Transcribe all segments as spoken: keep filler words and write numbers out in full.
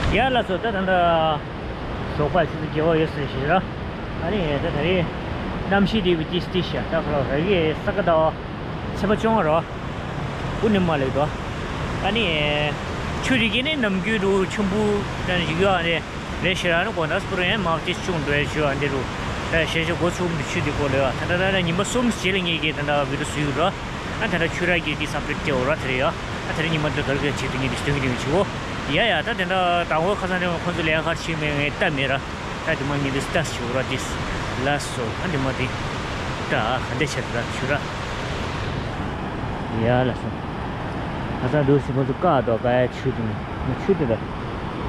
ཡ་ལགས་སོ། ད་ད་ད་ཞོགས་པ་ཆུ་ཚོད་བརྒྱད་པ་ཡོད་ཟེར་ཞིག་ར། ཨ་ནི་ད་ད་རེས་གནམ་གཤིས་དེ་བི་ཏིས་ཏིས་ཤ་ད་ཁ་ལོ་ར་གི་ས་ག་ཟླ་བ་ཚེས་པ་བཅོ་ལྔ་ར། དགུ་ནི་མ་ལེགས་དོ། ཨ་ནི་ཆུ་རི་གི་ནི་ནམ་རྒྱུན་རུ་ཆུན་པོ་ད་ནི་ཞིག་ཡོད་ཨ་ནི། རེད་ཤི་ར་ནི་གོ་ན་སྤུ་ར་ཡན་མ་ཅི་ཆུང་འགྲོ་ཡ་ཆུ་ཨ་འདི་རུ། ད་ཞེ་ཞེ་འགོ་ཚུགས་མི་ཆུ་འདི་གོ་ལེ་བ་ད་ད་ད་ད་ཉི་མ་གསུམ་རྗེས་ལ་ངེད་ཀྱིས་ད་ད་བི་རུ་སུ་ཡུ་ར། ཨ་ད་ད་ཆུ་ར་གི་འདི་ས་པེ་ཏེ་འོ་ར་ད་རེ་ཡ། ཨ་ད་རེ་ཉི་མ་འདི་དོར་གི་ཆེད་དུ་ངེད་འདི་སྟོན་གི་འདི་ཆུ་བོ། ཡ་ཡ་ད་དེ་འདྲ་དང་པོ་ཁ་སང་དེ་ཁོང་ཚོ་ལས་ཀ་ཁར་ཕྱིན་མེད་ངས་ལྟ་མེད་ར། ད་དེ་མ་ངེད་འདི་ལྟ་ཞུ་ར་འདི་ལ་སོ་ཨ་འདི་མ་འདི། ད་ཨ་ག་འདྲ་ཆེད་དུ་ར་ཆུ་ར། ཡ་ལ་སོ། ཁ་སང་འདུག་སི་ཁོང་ཚོ་བཀག་དོ་བཀག་ཡ་ཆུ་དེ་ནི་ཆུ་དེ་ད།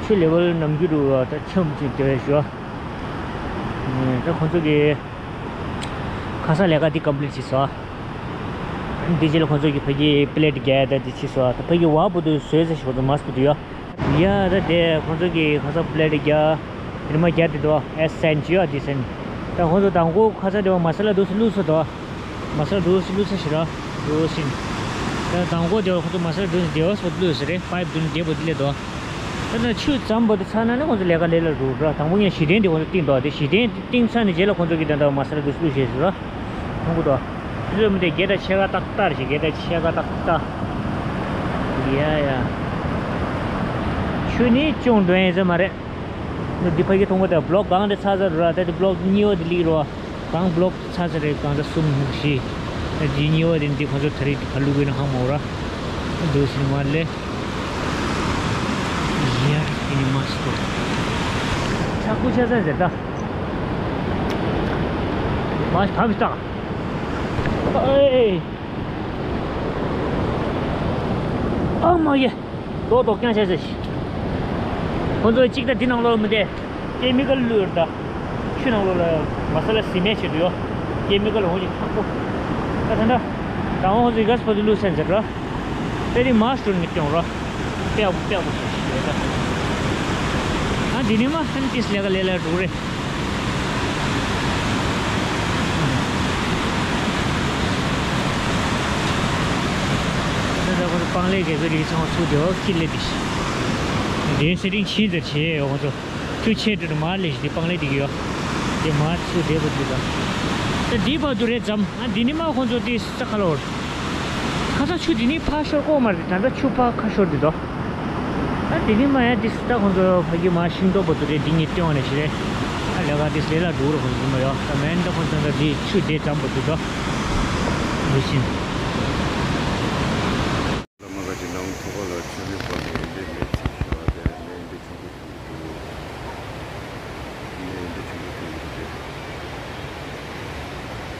ཆུ་ལེ་ཝལ་ནམ་རྒྱུན་དུ་ད་ཆམ་ཅིག་དེ་བས་ཞུ། ད་ཁོང་ཚོ་གི་ཁ་སང་ལས་ཀ་འདི་ཀམ་པི་ལིཊ་བྱས་སོ། འདི་རྗེས་ལ་ཁོང་ཚོ་གི་ཕ་གི་པི་ལེ་ཊི་རྒྱག་ཡ་ད་འདི་བྱས་སོ། ད་ཕ་གི་བ་བུ་དུ་བཟོས་ཚེ་ཞིག་ཁོང་ཚོ་མ་སུ་དུ་ཡོད། ཡ་ད་དེ་ཁོང་ཚོ་གི་ཁ་སང་པི་ལེ་ཊི་རྒྱག་དེ་མ་རྒྱག་དེ་དོ་ཨེ་སན་ཅི་ཡོད་དེ་སན། ད་ཁོང་ཚོ་དང་པོ་ཁ་སང་དེ་བ་མ་ས་ལ་འདུག་སེ་བླུགས་སོ་དོ། མ་ས་ལ་འདུག་སེ་བླུགས་ས་ཞིག་ར་འདུག་སེ། ད་དང་པོ་དེ་བ་ཁོང་ཚོ་མ་ས་ལ་འདུག་སེ་དེ་བ་སོ་བླུགས་ས་རེད། པའིབ་འདུག་སེ་དེ་བ་དེ་ལས་དོ། ད་ན་ཆུ་ཙམ་པོ་དེ་ཚ་ན་ནི་ཁོང་ཚོ་ལས་ཀ་ལས་ལ་རུ་ར། དང་པོ་ངས་གཞི་རྟེན་དེ་ཁོང་ཚོ་བཏིང་དོ། དེ་གཞི་རྟེན་བཏིང་ཚ་ནས་རྗེས་ལ་ཁོང་ཚོ་གི་ད་ད་མ་ས་ལ་འདུག་སེ་བླུགས་ཤེས་ཞིག་ར། ཁོང་གི་དོ། ཆུ་ཚོད་མི་དེ་བརྒྱད་དང་ཕྱེད་ཀ་ཏག་ཏག་རེད། བརྒྱད་དང་ཕྱེད་ཀ་ཏག་ཏག་ཡ་ཡ། ཆུ་ནི་ཅུང་འདོན་ཡིན་ས་མ་རེད། འདི་ཕ་གི་མཐོང་གོ་ད་བློག་གང་དེ་ཚ་ཚ་རུ་ར། ད་དེ་བློག་གཉིས་པ་དེ་ལིག་རོ། གང་བློག་ཚ་ཚ་རེད། གང་ད་གསུམ་བཞི། ད་དེ་གཉིས་པ་དེ་འདི་ཁོ་ཚོ་ད་རེས་དེ་ག་ལུག་གི་ན་ཧང་མོ་ར། འདུག་སེ་མ་ལེ། ཡར་ཨི་ནི་མ་སྟོ། ཆག་པོ་ཆག་ས་ཟེར་ད། མ་ཕམ་སྟག་ཨེ། ཨ་མ་ཡེ། རྡོག་རྡོག་རྐྱང་ཆ་ཆ་ཞིག་ཁོ་ཚོ་གཅིག་ད་འདི་ནང་ལོགས་མི་བསྡད། ཀེ་མི་ཀལ་བླུགས་ཡོད་ད། ཆུ་ནང་ལོགས་ལ་མ་ས་ལ་སི་མེན་བྱེད་དུ་ཡོད། ཀེ་མི་ཀལ་འོང་ཞིག་ཁག་པོ། ད་ད་ད། ད་འོང་ཁོ་ཚོ་ག་སི་ཕོ་དུ་བླུགས་སེན་ཟེར་ར། དཔེ་རི་མ་སུ་ནི་སྐྱོང་ར། པེ་ཨ་པོ་པེ་ཨ་པོ་ཞིག་ཞིག་ཡོད་ད། ཨ་འདི་ནི་མ་ཧན་ཏིས་ལས་ཀ་ལས་ལ་འགྲོ་རེད། ད་ད་ཁོ་ཚོ་པང་ལས་རྒྱལ་པོའི་རིགས་ཚང་མ་ཚུགས་དེ་འོག་ཁྱི་ལས་དེ་ཞིག་དེའི་སེ་ཏིང་ཕྱིན་ཙམ་བྱས་ཡོད་ཁོ་ཚོ། ཆུ་ཆེ་འགྲོ་དུ་མ་ལས་ཞིག་དེ་པང་ལས་དེ་གི་ཡོད། དེ་མ་ཚུགས་དེ་བ་དུ་ད། ད་འདི་བར་དུ་རེད་ཙམ། ཨ་འདི་ནི་མ་ཁོ་ཚོ་དེ་ས་ཁ་ལོར། ཁ་ས་ཆུ་འདི་ནི་ཕ་ཤོར་ཀོ་མ་རེད། ད་ལྟ་ཆུ་ཕ་ཁ་ཤོར་དེ་དོ། ཨ་དེ་ནི་མ་ཡ་དེ་ས་ད་ཁོ་ཚོ་ཕ་གི་མ་ཤིང་ཏོག་བར་དུ་རེད། འདི་ཉིད་སྟོན་བ་ནས་ཞིག་རེད། ཨ་ལས་ཀ་དེ་ལས་ལ་འགྲོ་རོགས་ཁོ་ཚོ་མ་ཡོད། ད་མེན་ད་ཁོ་ཚོ་ད་དེ་ཆུ་དེ་ཙམ་བར་དུ་དོ། འདི་བཞིན། བླ་མ་ག་ཅི་ནང་ཐོག་ལ་ཆུ་མི་པ་ནི་འདི་མེད་ཚིག་ཞུ་བ་དེ་མེད་འདི་ཆུང་གི། མེ་འདི་ཆུང་པོ་ཐོན་གྱི་འདུག་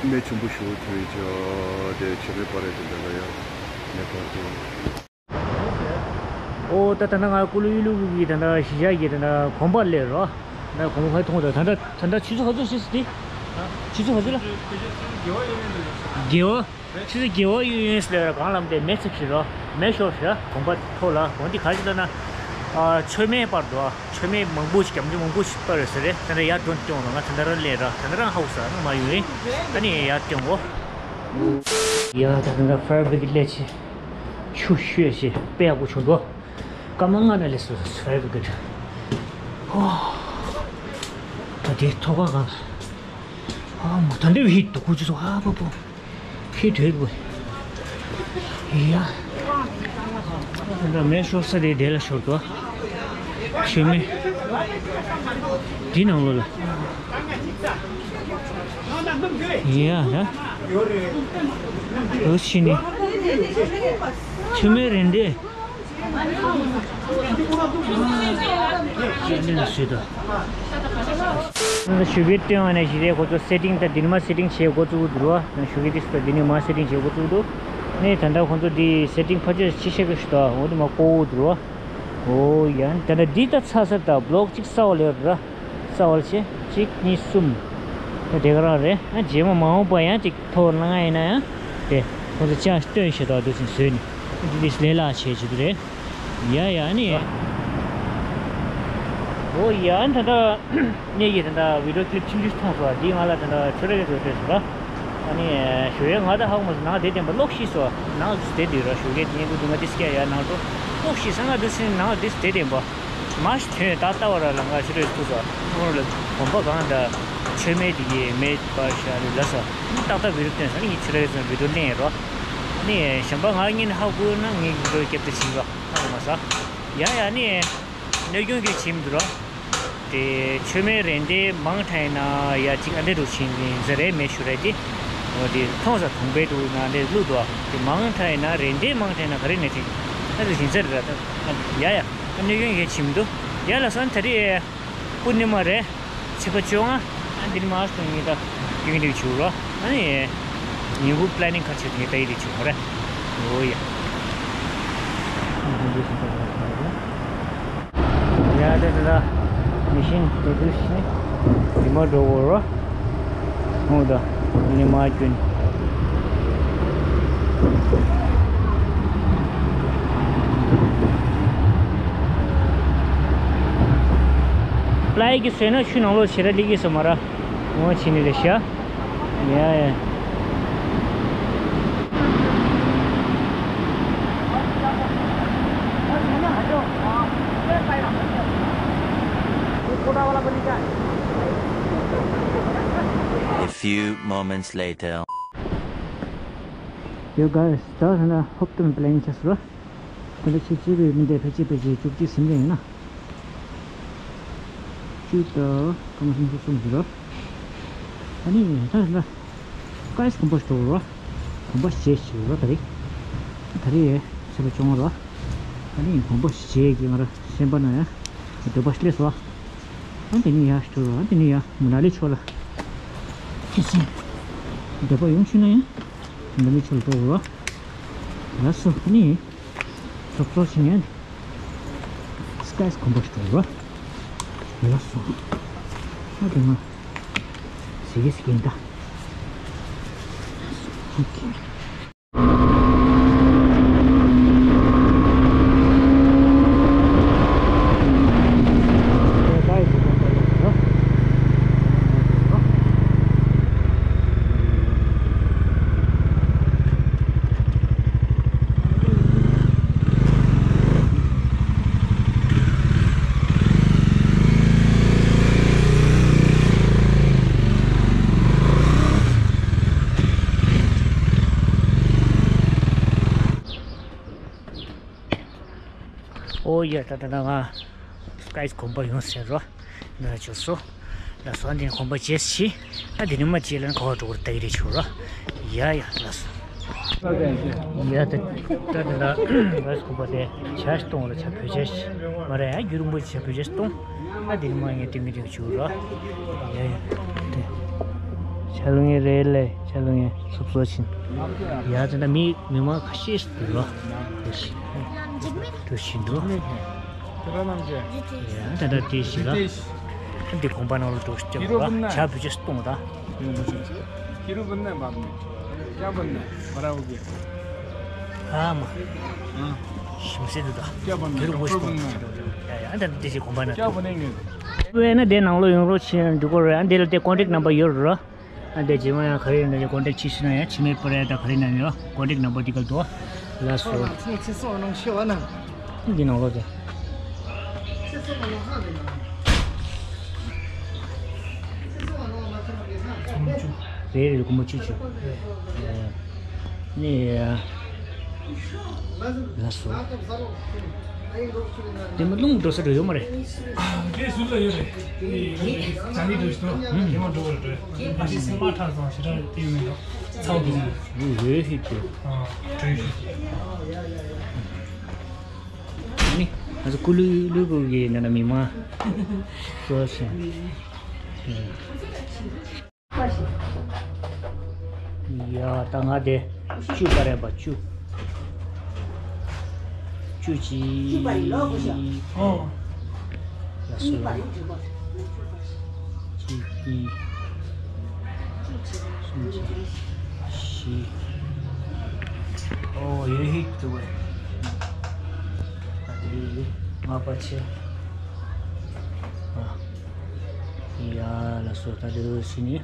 མེ་ཆུང་པོ་ཞིག་ཐོན་ཀྱང་དེ་ཆེ་བའི་པར་རེད་དེ་འདྲ་ལ་ཡང་མེ་པར་དེ། ཨོ་ད་ད་ནང་ང་ཀུ་ལུ་ཡུ་ལུ་གི་ད་ནང་གཞིས་ཆགས་ཀྱི་ད་ནང་གོམ་པ་ལས་རོ། ད་གོམ་པ་ཁ་མཐོང་ད་ད་ད་ད་ཆུ་ཚོད་ག་ཚོད་ཟིན་སི་ཏི། ཆུ་ཚོད་ག་ཚོད་ལ། དགེ་བ། ཆུ་ཚོད་དགེ་བ་གཡུ་ཡོན་སི་ལ་གང་ལམ་དེ་མེ་ཚིག་ཞིག་རོ། མེ་ཤོར་ཞིག་གོམ་པ་མཐོ་ལ་གོང་དེ་ག་ཞིག་ལ་ན། མཚོ་སྨན་པར་དུ་མཚོ་སྨན་མང་པོ་ཞིག་རྒྱ་མཚོ་མང་པོ་ཞིག་པར་རེད་ཟེར་རེད། དེ་འདྲ་ཡར་འགྲོ་སྐྱོང་རོགས་ང་དེ་འདྲ་ར་ལས་ར་དེ་འདྲ་རང་ཧའུ་ས་ན་མ་ཡོང་ཡིན། ཨ་ནི་ཡར་སྐྱོང་གོ། ཡ་ད་དེ་འདྲ་ཕར་བི་གི་ལས་ཆེ། ཆུ་ཤོད་ཞེ་དཔེ་ཡག་པོ་བྱུང་འདུག་སྐར་མ་ལྔ་ན་ལས་སོ་ཕར་བི་གི་ལས། ཨོ། ད་དེ་ཐོག་ཁ་གང་། ཨ་མ་ད་འདྲ་བའི་ཧི་ཏུ་ཁུ་ཅི་སོ་ཧ་པ་པོ། ཧི་དོད་པོ། ཡ། ད་མེ་ཤོར་ས་དེ་དེ་ལ་ཤོར་དོ། ཆུ་མེ། འདི་ནང་ལོ་ལ། ཡ་ཧ། འོ་ཕྱི་ནི། ཆུ་མེ་རེད་འདི། ཞུ་གི་སྟོན་བ་ནས་ཞི་རེ་ཁོ་ཚོ་སེ་ཊིང་ད་འདི་ནི་མ་སེ་ཊིང་བྱེད་འགོ་བཙུགས་འདུག་རོ། ཞུ་གི་དེ་སུ་ད་འདི་ནི་མ་སེ་ཊིང་བྱེད་འགོ་བཙུགས་འདུག་ནས་ད་ལྟ་ཁོ་ཚོ་འདི་སེ་ཊིང་ཕར་ཆེར་ཅི་བྱེད་གི་ཞུ་ད་འོ་དེ་མ་ཀོ་འོ་འདུག་རོ། འོ་ཡ་ད་ལྟ་འདི་ད་ཚ་ས་ད་བློག་གཅིག་ས་འོག་ལེ་ར། ས་འོག་ལ་ཆེ་གཅིག་གཉིས་གསུམ། ད་དེ་ག་རང་རེད། ཨ་རྗེས་མ་མ་འོངས་པ་ཡང་གཅིག་ཐོག་ལ་ང་ཡིན་ན་ཡང་དེ་ཁོ་ཚོ་ཅག་སྟོན་ཞེ་ད་འདུག་ཅིང་བཟོས་ནས་འདི་འདི་ལས་ལ་བྱེད་ཅི་འདུག་རེད། ཡ་ཡ་ནི། ཨོ་ཡ་ད་ད་ངེད་ཀྱིས་ད་ད་བི་ཌིའོ་ཀི་ལིབ་ཆུང་ཆུང་མཐོང་སོང་། འདི་ང་ལ་ད་ད་ཁྱོད་རང་གིས་བཟོས་སྤྲད་སོང་ར། ཨ་ནི་ཞུ་ཡས་ང་ད་ཧ་གོ་མ་སོང་། ནང་དེ་བསྟན་པ་ལོག་ཤི་སོང་། ནང་དེ་དུས་ར་ཞུ་གས་ཉེ་གུ་དུ་ང་དེ་སྐྱ་ཡ་ནང་དུ་ལོག་ཤི་ས་ང་དེ་སེ་ནང་དེ་དེ་བསྟན་པ། མ་ཤི་དོན་ད་ལྟ་བར་ལ་ང་ཕྱི་རོལ་ཐུག་ས་ཁོང་ལ་དགོན་པ་གང་འདྲ་ཆོས་མེད་དེ་ཡེ་མེད་པ་ཤ་རེ་ལ་ས་ནི་ཏག་ཏག་བི་རུ་སྟོན་ས་ནི་ངས་ཕྱི་རོལ་ཚོ་བི་རུ་ལེན་རོ། ནི་གཞན་པ་ང་གཉིས་ནི་ཧ་གོ་ན་ངས་བི་རུ་རྒྱབ་ཏུ་ཕྱིན་པ་ཧ་གོ་མ་ས། ཡ་ཡ་ནི་གནོད་སྐྱོན་གྱི་ཕྱིན་འདུག་རོ། དེ་ཆོས་མེད་རེད་འདི་མང་དྲགས་ན་ཡ་གཅིག་ཨ་འདྲ་རུ་ཕྱིན་ཡིན་ས་རེད་མེད་ཞུ་རེད་དེ། འོ་དེ་མཐོང་ས་གོང་པའི་འདུག་ན་འདི་བླུག་འདུག་དེ་མང་དྲགས་ན་རེད་འདི་མང་དྲགས་ན་ག་རེ་ནས་ཕྱིན་ཨ་རུ་ཕྱིན་ས་རེད་ད། ཡ་ཡ་གནོད་སྐྱོན་གྱི་ཕྱིན་འདུག་ཡ་ལ་སོང་ད་རེད། པུར་ནི་མ་རེད། ཚེས་པ་བཅོ་ལྔ། ཨ་འདི་ནི་མ་སོང་ངེད་ད་ཡིན་འདི་བྱུག་རོ། ཨ་ནི་ཉིན་གུང་པི་ལེ་ནིང་ཁ་ཆེ་ངེད་ད་ཡིན་འདི་བྱུག་མ་རེད། འོ་ཡ། ཡ་ད་ད་ད་མི་ཤིན་དེ་དུས་ཤིན་རི་མ་འགྲོ་འོ་རོ། འོ་ད་ནི་མ་ཀྱུན། ལའི་གི་བཟོས་ན་ཆུ་ནང་ལོགས་ཞེ་དྲག་སླེབས་ཀྱི་སོ་མ་ར། ངོ་ཆེ་ནི་རེད་ཤག་ཡ་ཡ། A few moments later. Yo guys, ད་ཧ་ན་ཧོབ་ཏུ་མི་པི་ལེན་ཆགས་སོ། ད་ལྟ་ཕྱི་ཕྱི་བའི་མི་འདས་ཕལ་ཆེར་ཕལ་ཆེར་བཅུ་གཅིག་ཟིན་རེད་ཡིན་ན། བཅུ་དང་སྐར་མ་སུམ་ཅུ་སོ་གསུམ་ཟིན་རོ། ཨ་ནི་ད་ད་ཀའིས་གོམ་པ་ཞིག་འགྲོ་རོ། གོམ་པ་ཞིག་བྱས་ཞིག་རོ་ད་རེད། ད་རེད་ཚེས་པ་བཅོ་ལྔ་རོ། ཨ་ནི་གོམ་པ་ཞིག་བྱས་ཀྱི་ང་ར་སེམས་པ་ན་ཡ། འདོད་པ་ཞིག་སླེབས་སོ། ཨ་འདི་ནི་ཡ་ཞིག་འགྲོ་རོ་ཨ་འདི་ནི་ཡ་མུ་ན་ལི་ཆོ་ལ། ཁྱི་སེ། འདོད་པ་ཡོང་ཆུ་ན་ཡ། མུ་ན་ལི་ཆོ་ལ་འགྲོ་རོ། ལ་སོ་ཨ་ནི། ཚོགས་གཙོ་ཞིག་ཡིན། སྐའིས་གོམ་པ་ཞིག་འགྲོ་རོ། ཡོད་སོང་། ཨ་དེ་མ། ཟི་གི་ཟི་གི་ཡིན་ད། ཨོ་ཁེ། ཨོ་ཡ་ད་ད་ད་ང་སྐའིས་གོམ་པ་ཡོང་ཟེར་རོ། ན་ཅོ་སོ། ལ་སོ་འདི་གོམ་པ་བྱས་ཤི། ཨ་འདི་ནི་མ་བྱས་ལན་གོ་བ་འགྲོ་བར་ལྟ་གི་རེད་ཆུ་རོ། ཡ་ཡ་ལ་སོ། ཡ་ད་ད་ད་ད་ལ་སོ་གོམ་པ་དེ་བྱས་གཏོང་ལ་ཆ་བོད་བྱས་ཤི། མ་རེད་ཨ་རྒྱུ་རིང་པོ་ཆ་བོད་བྱས་གཏོང་། ཨ་འདི་ནི་མ་ངས་དེ་མི་དེ་ཆུ་རོ། ཡ་ཡ་དེ། ཆ་ལུ་ངའི་རེད་ལེ་ཆ་ལུ་ངའི་སོབ་སོ་ཕྱིན། ཡ་ད་ད་མི་མི་མང་ཁ་ཤས་ཤིག་འདུག་རོ། དེ་ཤི། དེ་ཤི་འདུག་ད་ལྟ་དེ་ཞིག་ལ། འདི་གོམ་པ་ནང་ལ་འགྲོ་སྐྱོ་བ་བྱ་བུ་ཅི་སྟོང་ད། ཁྱི་རུ་བུན་ནས་འབབ་ནས། སྐྱ་བུན་ནས་བ་ར་བུ་གི། ཨ་མ། ཞིམ་སེ་འདུག་ད། སྐྱ་བུན་ནས་ཁྱི་རུ་བུ་སྟོང་། ཡ་ཡ་ཨ་འདི་འདི་ཞིག་གོམ་པ་ན། སྐྱ་བུན་ནས་ངེས། བས་ན་དེ་ནང་ལོ་ཡོང་རོགས་བྱེད་འགྲོ་གོ་རེད་ཨ་འདི་ལ་དེ་ཀོན་ཊེག་ནམ་བར་ཡོད་རོ། ཨ་འདི་རྗེས་མ་ཡང་ག་རེ་ཡིན་ན་ཀོན་ཊེག་ཅིག་ཤི་ན་ཡང་ཕྱི་མའི་པར་ཡ་ད་ག་རེ་ན་ཡོད་ཀོན་ཊེག་ནམ་བར་འདི་ག་འདུག་ལགས་སོ། འདི་ནང་ལོགས་དེ། རེད་རེད་སྒོར་མོ་བཅུ་བཅུ། ནི། ལགས་སོ། དེ་མ་རླུང་འགྲོ་ས་འགྲོ་ཡོད་མ་རེད། དེ་སུ་ལ་ཡོད་རེད། དེ་ལ་དེ་ཇ་ནི་འགྲོ་ཞིག་དང་དེ་མ་འགྲོ་བར་འགྲོ། ཨ་ཞེ་སེམས་པ་ཁྲག་ཙམ་ཞེ་དྲག་དེ་ཡོད་མེད་དང་ཚ་བ་འདུག་ཡོད་ཡོད་ཤིག་དེ། ཨ་བྲོས་ཤིག་ནི། ང་ཚོ་ཀུ་ལུ་ལུ་གུ་གི་ནང་ན་མི་མང་། སོ་སོ། ཡ་ད་ང་དེ་བཅུ་པ་རེད་པ་བཅུ། བཅུ་གཅིག་ཨོ། ལ་སོ། གཅིག་གཉིས། གསུམ་བཞི། ཨོ་ཡོད་ཧིག་ཏུ་བས། ད་དེ་ལྔ་པ་ཆེ། ཨ། ཡ་ལ་སོ་ད་དེ་རུ་ཕྱིན་ནི།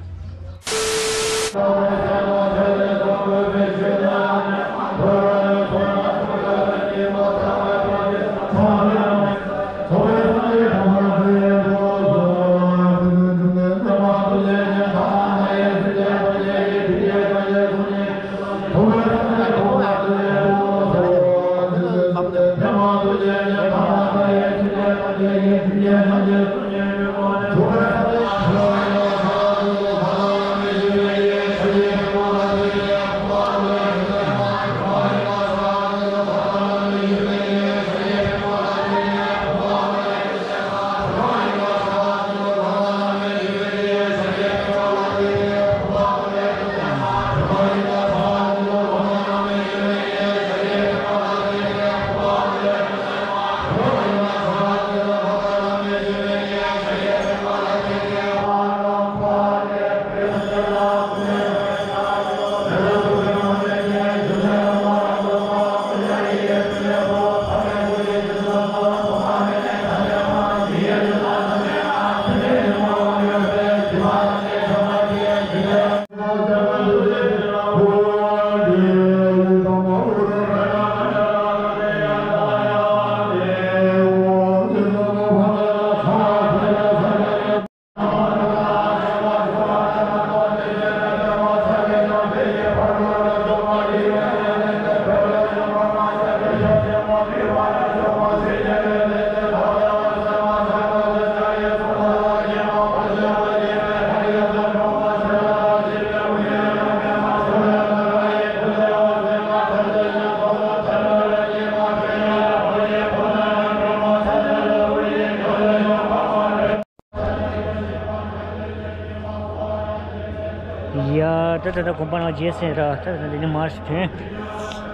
ད་ད་ད་དགོན་པ་ནང་རྗེས་ཟིན་ར། ད་ད་འདི་ནས་མར་ཐོན།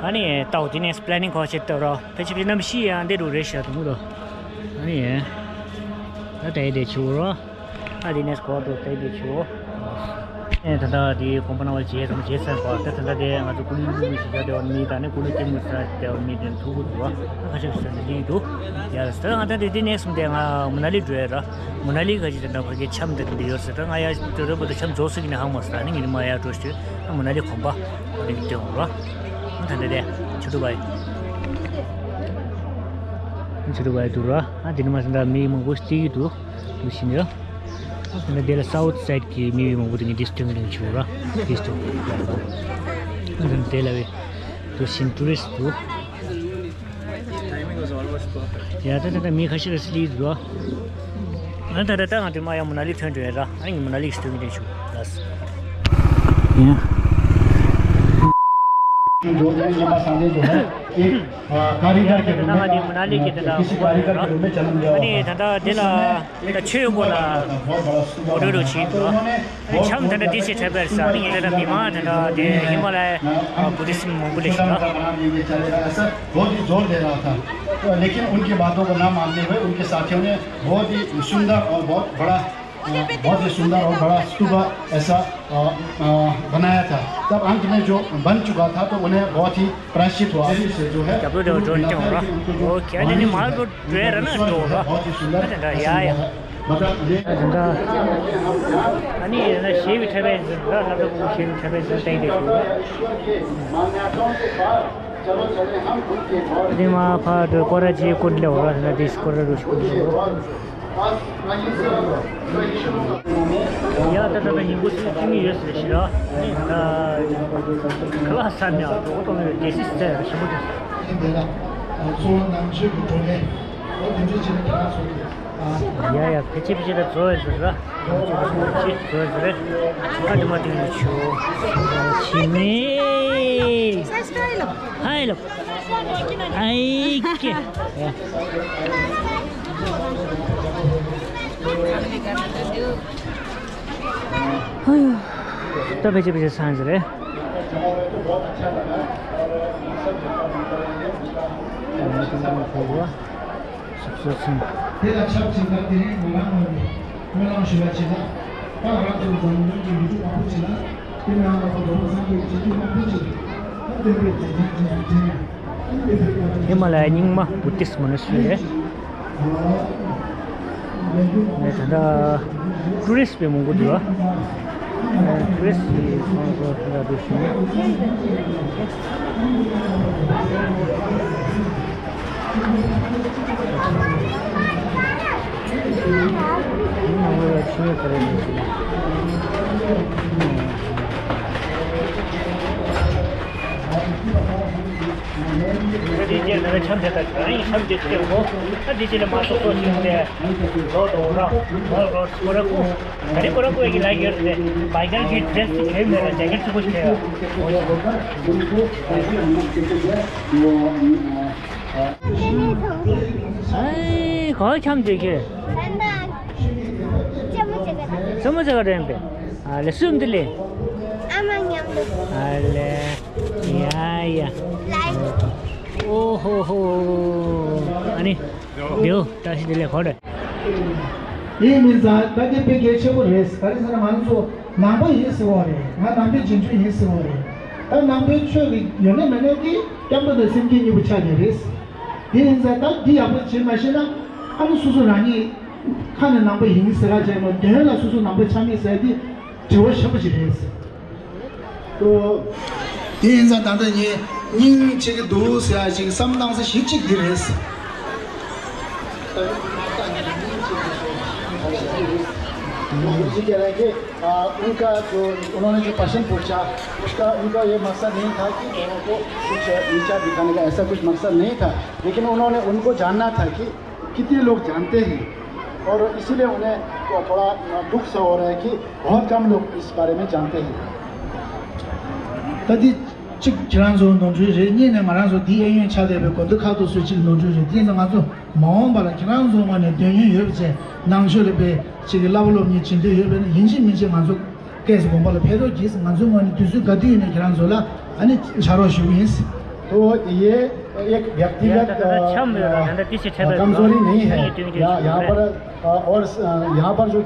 ཨ་ནི་ཏའོ་དེ་ནས་པི་ལེ་ནིང་ག་བྱེད་ཐུབ་ར། ཕལ་ཆེར་ཕྱི་ནམ་ཤི་ཡང་འདི་རུ་རེད་ཤག་འདུག་ད། ཨ་ནི་ད་ད་ཡེ་དེ་ཆུ་ར། ཨ་དེ་ནས་གོ་དུ་ད་ཡེ་དེ་ཆུ། ཨེ་ད་ད་དེ་དགོན་པ་ནང་བ་རྗེས་ཟིན་རྗེས་ཟིན་པ། ད་ད་ད་དེ་ང་ཚོ་ཀུ་ལུ་ཀུ་ལུ་ཞིག་ཆ་དེ་བ་མི་ད་ནི་ཀུ་ལུ་ཀེ་མུ་ས་དེ་བ་མི་དེ་ཐུག་གི་འདུག་བ། ཁ་ཤས་ཟེར་ནས་འདི་འདུག་ཡ། ད་ང་ད་དེ་དེ་ནས་སོང་སྟེ་ང་མུ་ན་ལི་འགྲོ་ཡ་ར། མུ་ན་ལི་ག་ཅི་དེ་འདྲ་ཕ་གི་འཆམ་དེ་འདི་ཡོད་ཟེར། ད་ང་ཡ་དེ་རོ་བོ་དེ་འཆམ་རྫོགས་སུ་གི་ནས་ཧང་མ་ཟེར། ད་ནི་ངེད་མ་ཡ་འགྲོ་ཞུ། ད་མུ་ན་ལི་དགོན་པ་ཨ་ནི་དེ་འོང་ར། ད་དེ་དེ་ཆུ་དུ་བའི་ཆུ་དུ་བའི་འདུག་ར། ཨ་དེ་ནི་མ་ཟིན་ད་མི་མང་པོ་སྟེ་གི་འདུག་འདུག་ཤིན་ཡ། ཨ་དེ་ལ་སའུ་ཐི་སའི་ཌི་གི་མི་མང་པོ་དེ་ནི་ཌིས་ཊིང་རིང་ཆུ་ར། ཌིས་ཊིང་རིང་ཆུ་ར། ཨ་དེ་ལ་བའི་འདུག་ཤིན་ཊུ་རི་སི་ཊི་འདུག Timing was almost perfect. ཡ་ད་ད་ད་མི་ཁ་ཤས་ལ་སི་ལི་འདུག་ཨ་ད་ད་ད་ང་དེ་མ་ཡ་མུ་ན་ལི་ཐོན་འགྲོ་ཡ་ར། ཨ་ནི་མུ་ན་ལི་སི་ཐོན་གི་དེ་ཆུ་ལ་སི། ཡ། जो है ये बस आने जो है एक अ, कारीगर के रूप में, अ, किसी कारीगर के रूप में जन्म लिया हुआ था। ཨ་ནི་ད་ད་དེ་ལ། ད་ཆོས་སྐོར་ལ་ངོ་སྤྲོད་རོགས་བྱེད་འདུག་འཆམ་དེ་འདྲ་དེ་ཆེ་འཕྲད་པར་ས་ནི་ཡིན་ན་ད་མི་མང་དེ་འདྲ་དེ་ཧི་མ་ལ་ཡ་བུ་དྷི་སི་མང་པོ་ལས་ཤིག་ད། बहुत ही जोर दे रहा था, लेकिन उनकी बातों को ना मानते हुए उनके साथियों ने बहुत ही सुंदर और बहुत बड़ा, बहुत ही सुंदर और बड़ा स्तूपा ऐसा बनाया था। तब अंत में जो बन चुका था, तो उन्हें बहुत ही प्रायश्चित हुआ। से जो है, ཀྱ་བོ་དེ་འགྲོ་ནི་ཀྱང་ར། ཨོ་ཁྱེད་ནི་ནི་མ་འགྲོ་བྲོས་ར་ན་འགྲོ་ར། ཨ་དེ་འདྲ་ཡ་ཡ། ཨ་དེ་འདྲ། ཨ་ནི་ཡ་ན་ཞེ་བའི་ཁྲ་བའི་ཟིན་ར། ལྷ་ཚོགས་ཀུན་ཞེ་བའི་ཁྲ་བའི་ཟིན་ཏེ་དེ་ཞུ་ར། ཨ་དེ་མ་ཕ་དུ་ཀོ་ར་ཇི་ཀུན་ལེ་འོ་ར་ན་དེ་ཀོ་ར་རུ་ཞུ་ཀུན་ལེ་འོ། ཡ་ད་ད་ད་ཉིན་གུང་སུ་ཅི་མི་ཡོད་ཟེར་ཞིག་ར། ད་ཁ་ལག་ཟ་ནས་གྲོགས་གཏོང་ཡོད་དེ་སི་ཟེར་ཞིམ་པོ་དེ། འདི་ལ་གཙོ་བོ་ནང་ཆོས་ཀྱི་སྒྲོན་མེ་འོ་དེ་འདྲ་བྱས་ནས་ཁྱེད་རང་ཚོ་གི་ཡ་ཡ་ཕལ་ཆེར་ཕལ་ཆེར་ད་བཟོ་ཡོད་ཟེར་ར། ཕལ་ཆེར་བཟོ་ཡོད་ཟེར། ཨ་དེ་མ་དེ་ཡོད་ཆོ་ཞིམ་མེ་ཧའི་ལོ། ཨའི་ཀེ། ཧ་ཡོ། ད་ཕལ་ཆེར་ཕལ་ཆེར་སང་ཟེར་རེད། སུབ་སུབ་སུབ། དེ་ལ་ཆབས་ཅིག་ལ་དེ་རིང་ང་རང་ངོས་ནས་སྨོན་ལམ་ཞུ་བ་ཅིག་ལ། ད་ང་རང་ཚོ་འཛམ་གླིང་གི་ཡུལ་གྲུ་མང་པོ་ཅིག་ལ་དེ་ནང་ལ་ཁོ་རྡོ་རྗེ་སངས་རྒྱས་ཀྱི་རྗེས་འཇུག་མང་པོ་ཅིག་ད་སྟོན་པའི་མཛད་འཕྲིན་རྗེས་སུ་འཛིན་ནས་ཧི་མ་ལ་ཡ་རྙིང་མ་བུ་ཏིས་མོ་ནེ་སི་ཊི་རི་རེད། ངས་ད་ལྟ་ཊུ་རི་སི་པའི་མང་པོ་འདུག་ཨ། ཊུ་རི་སི་ཡི་ཁོང་ཚོ་ད་ལྟ་འདུག་ཞུ། འདི་རྗེས་ལ་འཆམ་དེ་དང་ཁྱོད་རང་ཡིན་འཆམ་དེ་ཆེ་བོ། ད་འདི་རྗེས་ལ་མ་སོགས་སོགས་ཤིག་དེ་ལོ་དོ་ར་མོ་རོ་སྐོར་ར་ཀུ། ད་རེ་སྐོར་ར་ཀུ་ཡ་གི་ལ་ཡོད་རེད། བའི་ཀར་གྱི་ཌི་རེ་སི་དེ་གྱོན་མེད་ལ་ཇེ་ཀེ་ཊི་ཚི་པོ་ཞིག་ལ་ཡོད། ཨེ་ག་འཆམ་དེ་ཁྱོད། ཙེ་མོ་ཙེ་ག་རེད་པས། ཨ་ལེ་སུམ་དེ་ལེ། ཨ་མ་མཉམ་དུ། ཨ་ལེ། ཡ་ཡ། ལའི་ཨོ་ཧོ་ཧོ། ཨ་ནི། དེའུ་བཀྲ་ཤིས་བདེ་ལེགས་གོ་རེ། ཡིན་མིན་ཙང་ད་འདི་དཔེ་གལ་ཆེན་པོ་རེད། ག་རེ་ཟེར་ན་ང་ཚོ་ནང་པ་ཡིན་ཟེར་བ་རེད། ང་ནང་པའི་རྗེས་འཇུག་ཡིན་ཟེར་བ་རེད། ད་ནང་པའི་ཆོས་ཀྱི་ཡོད་ན་མེད་ན་གྱི་སྐྱབས་འགྲོ་དང་སེམས་བསྐྱེད་གཉིས་པོ་ཆགས་ཀྱི་རེད། དེ་ཡིན་ཙང་ད་འདི་ཡག་པོ་བྱེད་མ་ཤེས་ན་ཨ་ནི་སོ་སོ་རང་ཉིད་ཁ་ནས་ནང་པ་ཡིན་ཟེར་ག་བྱས་ནོ་དོན་ལ་སོ་སོ་ནང་པ་ཆགས་མེད་ཟེར་དེ་དྲི་བ་ཤོད་པ་ཞིག་རེད། དེ་ཡིན་ཙང་ད་ལྟ་ངས་སྙིང་རྗེ་གི་འདུག་ཟེར་ཡ་ཅིག་བསམ་སྣང་ས་ཞིག་ཅིག་འདི་རེད། मुझे कह रहा है कि, आ, उनका जो, उन्होंने जो प्रश्न पूछा, उसका, उनका ये मकसद नहीं था कि लोगों को कुछ नीचा दिखाने का, ऐसा कुछ मकसद नहीं था। लेकिन उन्होंने, उनको जानना था कि कितने लोग जानते हैं और इसीलिए उन्हें थोड़ा दुख सा हो रहा है कि बहुत कम लोग इस बारे में जानते हैं। ད་འདི་གཅིག་ཁྱེད་རང་ཚོ་ནོར་འཁྲུལ་རེད། གཉིས་ནས་ང་རང་ཚོ་འདི་གཡས་གཡོན་ཆགས་བསྡད་པའི་དགོན་སྡེ་ཁག་ཏུ་སུ་གཅིག་ནོར་འཁྲུལ་རེད། དེ་ཡིན་ཙང་ང་ཚོ་མ་འོངས་པ་ལ་ཁྱེད་རང་ཚོ་ངོས་ནས་དོན་སྙིང་ཡོད་པ་བྱས་ནང་ཆོས་ལ་དཔེ་གཅིག་གི་བསླབ་པ་སློབ་གཉེར་བྱེད་འདོད་ཡོད་པས་ན་ཡིན་གཅིག་མིན་གཅིག་ང་ཚོ་ ཏོག་ཙམ་དགོངས་པ་ལ་ཕེབས་རོགས་གྱིས། ང་ཚོའི་ངོས་ནས་དུས་ཚོད་ག་དུས་ཡིན་ན་ཁྱེད་རང་ཚོ་ལ་ཨ་ནི་ཕྱག་རོགས་ཞུ་གི་ཡིན། तो ये एक व्यक्तिगत, अ, अ, कमजोरी नहीं है। या-, यहाँ पर, अ, और, अ, यहाँ पर जो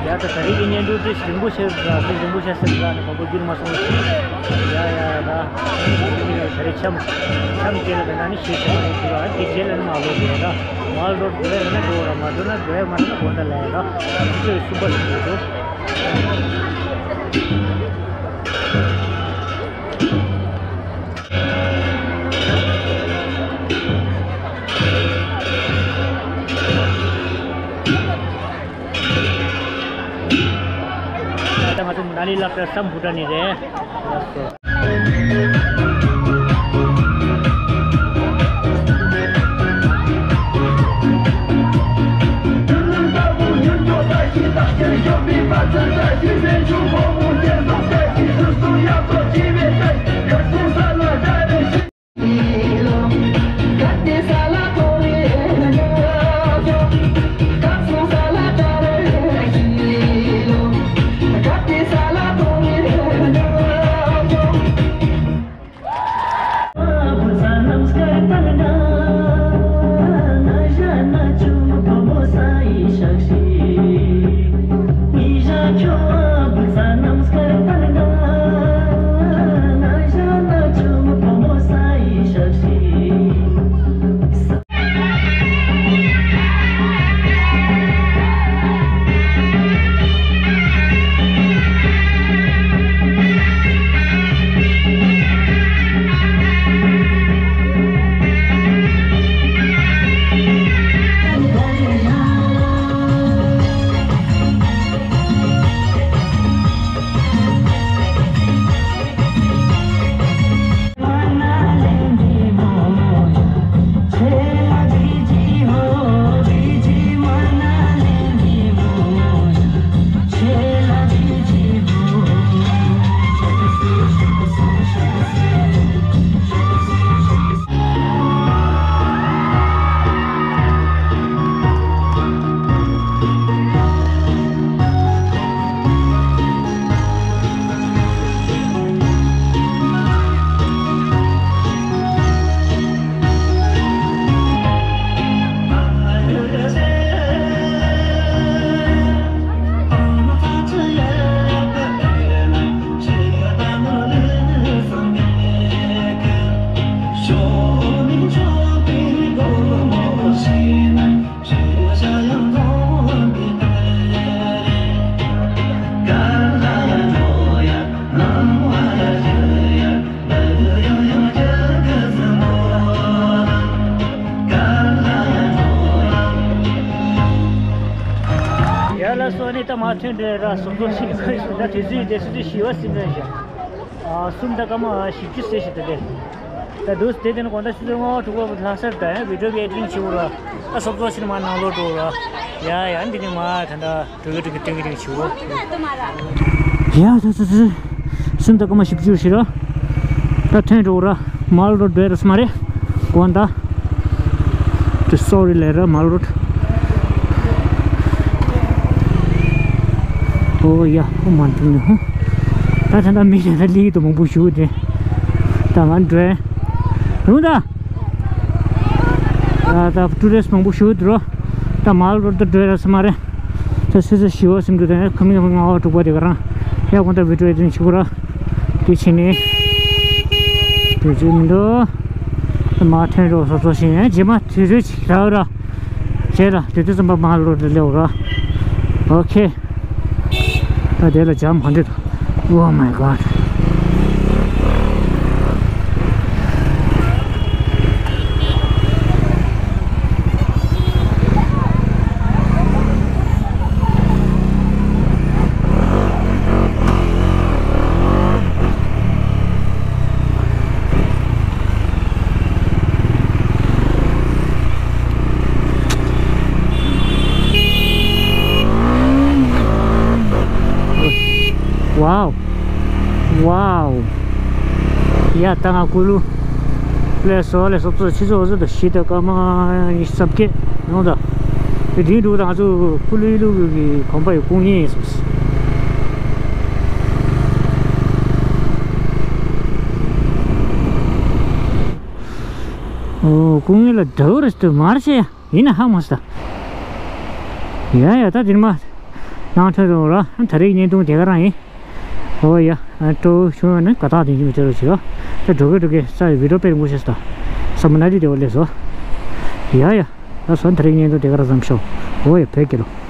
ཡ། ད་ད་རེས་ཀྱི་བརྙན་ཐུང་དེ་རིན་པོ་ཆེ་ཟེར་རིན་པོ་ཆེ་ཟེར་ག་ནས་མང་པོ་བསྒྱུར་མ་སོང་ཞིག་ཡ་ཡ། ད་ད་རེས་འཆམ་འཆམ་རྗེས་ལ་ད་ན་ནི་ཞེས་བྱ་བ་རེད་ཟེར་བ་དེ་རྗེས་ལ་ནི་མ་ལོ་དེ་ད་མ་ལོ་དགོས་ན་འགྲོ་ར་མ་འགྲོ་ན་འགྲོ་ཡ་མ་འགྲོ་ན་དགོས་ད་ལས་ད་ཚོས་གསུམ་པ་ཞིག་འགྲོ་འགྲོ། ད་ང་ཚོ་ན་ནི་ལགས་ཀྱི་སམ་བྷོ་ཊ་ནས་རེད། ལགས་སོ། ཡ་ལགས་སོ། ཨ་ནི་ད་མ་ཐོན་འདྲ་ར་སོག་སོག་ཞིག་ཁ་ཡོད་ད་དེ་ཚོའི་དེ་ཚོ་དེ་ཞི་བ་སིམ་ར་ཞག་ཨ་གསུམ་ད་སྐར་མ་བཞི་བཅུ་ཟེར་ཞིག་ད་དེ། ད་དུས་དེ་དེ་ནི་དགོང་དག་ཆུ་ཚོད་ལྔ་པ་དྲུག་པ་ལྷག་ས་རེད། ད་ཡང་བི་ཌིའོ་གི་ཨེ་ཌི་ཊིང་བྱེད་དགོས་ར། ད་སོབ་སོབ་ཕྱིན་མ་ནང་ལོགས་འགྲོ་ར། ཡ་ཡ་འདི་ནི་མ་ད་ད་འགྲོ་གི་འགྲོ་གི་འགྲོ་གི་འགྲོ་གི་བྱེད་དགོས། ཡ་ད་ད་ད་སེམས་ད་སྐར་མ་བཞི་བཅུ་ཞིག་ར། ད་ཐོན་འགྲོ་ར། མལ་རོ་ཌི་འགྲོ་ར་སྨ་རེ། དགོང་དག་ད་སོ་རི་ལས་ར་མལ་རོ་ཌི། ཨོ་ཡ་ཨོ་མ་འདུག་ནི་ཧུ། ད་ད་ད་མི་རེ་ད་ལི་དུ་མང་པོ་ཞུ་དེ། ད་ང་འགྲོ་རུང་ད། ད་ད་ཊུ་རི་སི་མང་པོ་ཞུ་འདུག་རོ། ད་མལ་རོ་ཌི་འགྲོ་ར་སྨ་རེ། ད་སུ་སུ་ཞི་བ་སེམས་འགྲོ་དེ་ཁ་མིག་ལྔ་པ་དྲུག་པ་དེ་ག་རང་། ཡ་དགོང་དག་བི་ཌིའོ་ཨེ་ཌི་ཊིང་བྱེད་དགོས་ར། དེ་བྱས་ནས་དུས་ཚོད་མི་འདུག་མ་ཐོན་འགྲོ་སོ་སོ་ཞིག་ཡིན་རྗེས་མ་དུས་ཚོད་ཅིག་རག་ར། བྱས་ལ་དུས་ཚོད་ཙམ་པ་མལ་རོ་ཌི་སླེབས་ར། ཨོ་ཁེ། ད་དེ་ལ་ཇམ་གང་འདྲ་འདུག Oh my God. Wow. Wow. ཡ་ད་ང་ཀུ་ལུ་ལས་སོ་ལས་སོ་སོ་ཆུ་ཚོད་འོ་ཚོད་དང་བཞི་དང་སྐར་མ་ཉི་ཤུ་རྩ་བརྒྱད་ཡོང་ད། དེ་དེའི་འགྲུལ་དང་ང་ཚོ་ཀུ་ལུ་ཡི་ལུ་གི་གོམ་པ་ཡི་ཀུང་ཡིན་སོང་། ཨོ་ཀུང་ཡིན་ལ་དྲག་རེད་དུ་མར་ཆེ་ཡིན་ན་ཧ་མ་སོང་ད། ཡ་ཡ་ད་དེ་མ་ནང་ཐོན་རོགས་ར་ད་རེས་བརྙན་ཐུང་དེ་ག་རང་ཡིན། ཨོ་ཡ། ཨ་སྤྲོ་བྱུང་ན་དགའ་ཐག་དེ་བཞིན་མི་སྤྲོ་རོགས་བྱེད་རོགས། ད་འགྲོ་གི་འགྲོ་གི་ས་ཡི་བི་ཌིའོ་དཔེ་རིང་པོ་བྱས་སོ་ད། ས་མ་ན་དི་དེ་བ་སླེབས་སོ། ཡ་ཡ། ད་སོ་ད་རེས་བརྙན་ཐུང་དེ་ག་རང་ཙམ་ཤོག་ཨོ་ཡ་བོད་སྐད་ལོ།